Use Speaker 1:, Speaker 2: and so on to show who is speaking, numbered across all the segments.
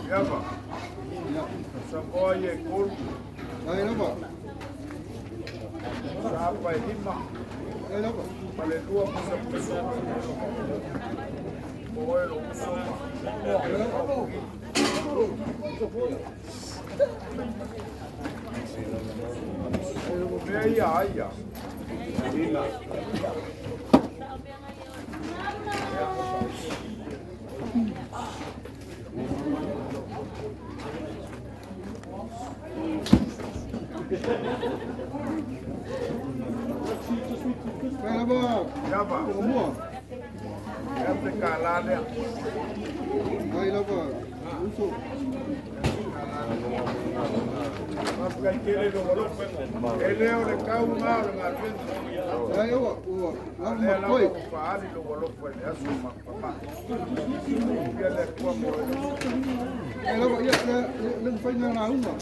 Speaker 1: Iava. Samoa ia e tolu.
Speaker 2: Ai lava.
Speaker 1: Saapa e lima.
Speaker 2: Ai lava.
Speaker 1: Ma le lua pusa pusa. O oe lou uso ma. O mea ia ai ia.
Speaker 2: Ai lava.
Speaker 1: Iava.
Speaker 2: Mua.
Speaker 1: E te kālā lea.
Speaker 2: Ai lava. Uso.
Speaker 1: Faafetai tele lou alofa. E le o le tau lena o le galuega.
Speaker 2: Ai ua ua
Speaker 1: A lea
Speaker 2: lava
Speaker 1: lava
Speaker 2: koi.
Speaker 1: ua faaali lou alofa i le aso mapama. Ia le Atua mo oe.
Speaker 2: Ai lava ia le le mafai na lauga.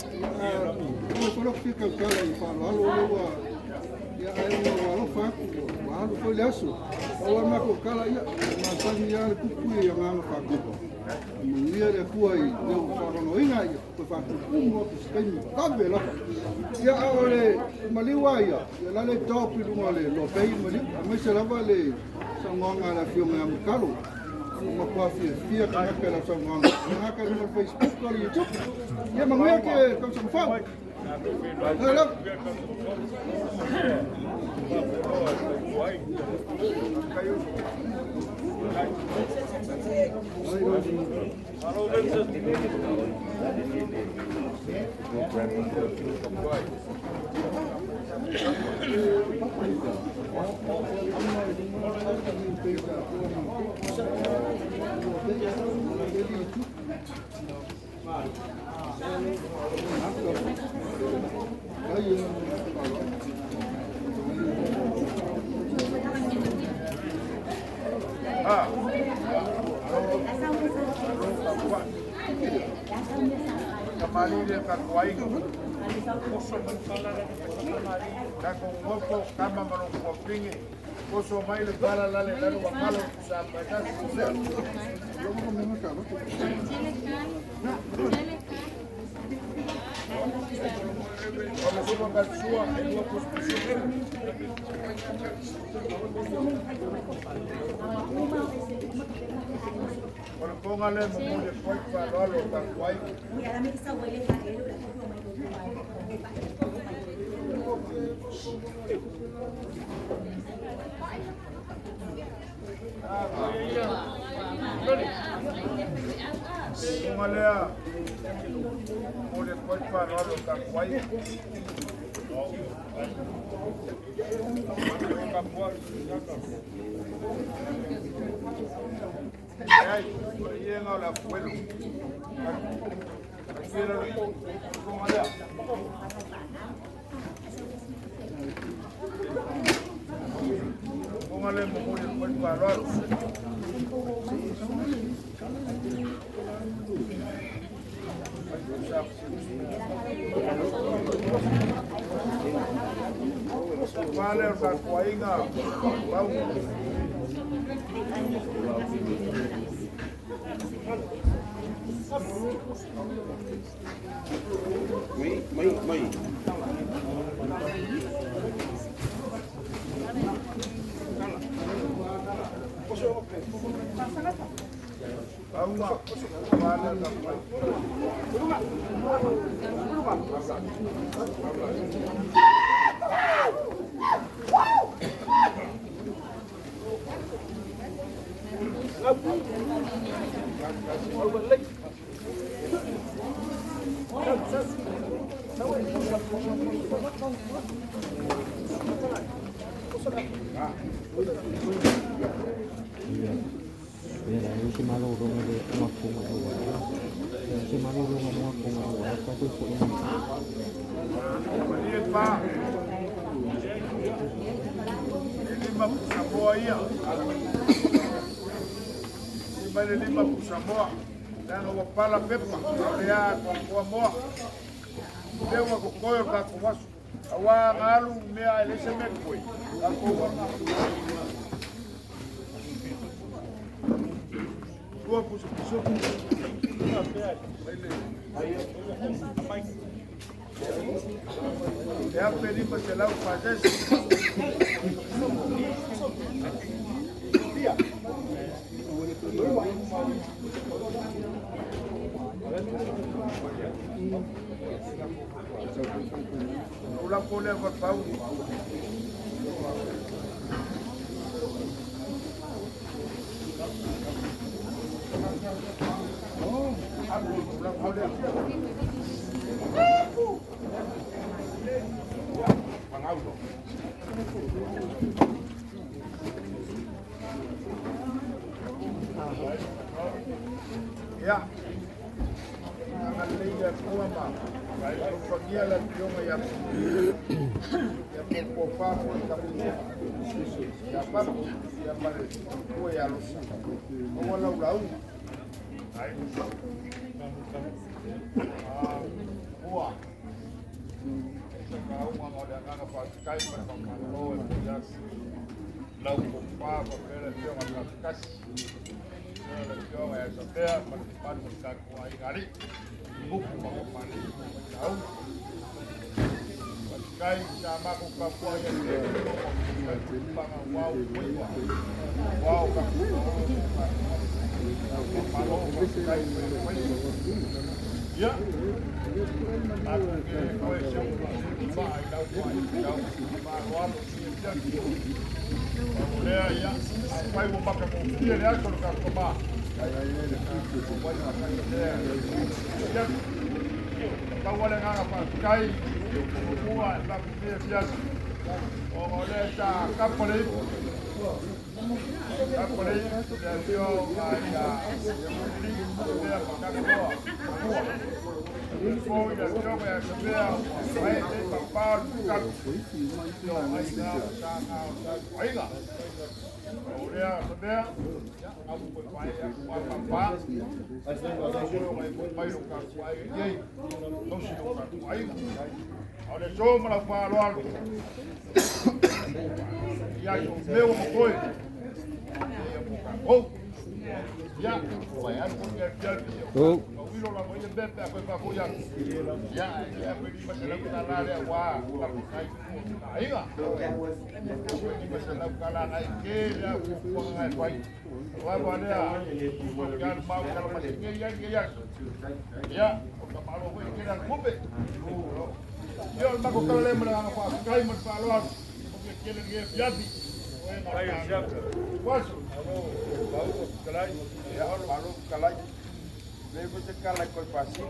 Speaker 2: Ua falo fia kaukala i faaaloalo le ua ia ai ua ua alofa atu ua alu foi le aso. Ua matou kala ia masani ia le pupu i agaga faakupu. Manuia le Atua i le faaloaloina ia toe faatupumu atu se taimi vave lava. Ia a o le maliu a ia, ia la le top i luga o le lopei maliu, aemaise lava le saunoaga a le Afioga ia Mutalo. Ua matua fiafia tagata i lau saunoaga. Tagata i luga o le Facebook o le YouTube. Ia manuia ke tausaga fou. Ai lava.
Speaker 1: Ah. Alo ka Kamali le ka kuaiga. Takou nofo kama ma lou fuafine. Oso mai le pala lale lalo wa malo sa patasi. O le sopa kalsua e lua pusipusi. O le poga le momoli e foi faaaloalo o tatou ai. Poga lea momoli e foi faaaloalo o tatou ai. Ai, o iega o le afuelo. Tira le poga lea. Poga lea momoli e foi faaaloalo. Fale o tatou aiga, pau.
Speaker 3: Mai, mai, mai.
Speaker 1: Pauga, fale o tatou aiga.
Speaker 4: Ia la se malologa le mafuga ua se malologa mo mafuga ua ka toe foi
Speaker 1: Malie pa. E lima pusamoa ia. Lima le lima pusamoa. Leaga ua pala pepa. O lea atoatoa moa. Lea ua totoe o tatou aso. Aua galu mea e le se mea koe. Tatou wana. Tua pusa pisuku. E ape lima se lau pasesi. Ula kole fa pau. Ula kole. Ia. Agalelei Atua ma alofagia le Afioga ia ia Popo po le Tapuia. Ia Papu, ia ma le matua ia Losi. Maua lau lauga. Ua. Se lauga ma le agaga faafetai ma le faamalo e momoli atu lau tofa faapea le Afioga ia Laupatasi. Le Afioga ia Isapea ma le mamalu o le tatou aiga alii. Upu ma kamali'i ma faitauli. Faafetai sa matou tapuai ai le paga uau faiva. Uau ka malo faafetai mai. Ia. Tatou ke koe se ma ai lau mai lau ma alo si sia. O lea ia, fai ua maka mo le aso le tatou ma. Ia. Pau le agaga faafetai ua e faafia fiasi. O lea sa kapa le ipu. Kapa le ipu le afioga ia Lea Makanoa. Makua. Foi le afioga ia Sabea mai le papa o le kalu. Yo aiga sa nga o tatou aiga. O lea Sabea, au koe pai a papa. Mai lo tatou aiga iai. Tausi lo tatou aiga. O le so ma lau faaaloalo. Ia so mea ua makoe. Ia mo tatou. Ia, ua e alu koe kia kia.
Speaker 4: Oh.
Speaker 1: Wilo la mo ia pepe a koe pa ia. Ia, ia koe lima se lau tala lea wa la kai aiga. Koe lima se lau tala nai ke lea ku ku ngai pai. Wa wa lea. Kia mau kala ma se ia ia ia. Ia, o ka malo koe ke la kupe. Ia o mako kala le ma fa kai ma fa loa. O ke ke le fiafi. Waso.
Speaker 3: Malo kalai, ia malo kalai. Le ko se kala ko pasi.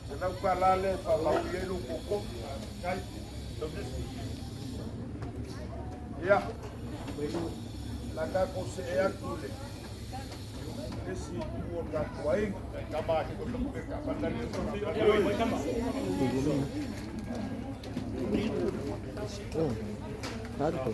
Speaker 3: Se lau kala le fa lau ye lu koko.
Speaker 1: Kai.
Speaker 3: Ia. La ka ko se e atu le. Esi tu o ka tuai.
Speaker 1: Kama ko ka bandari.
Speaker 4: Oh. Claro, pô.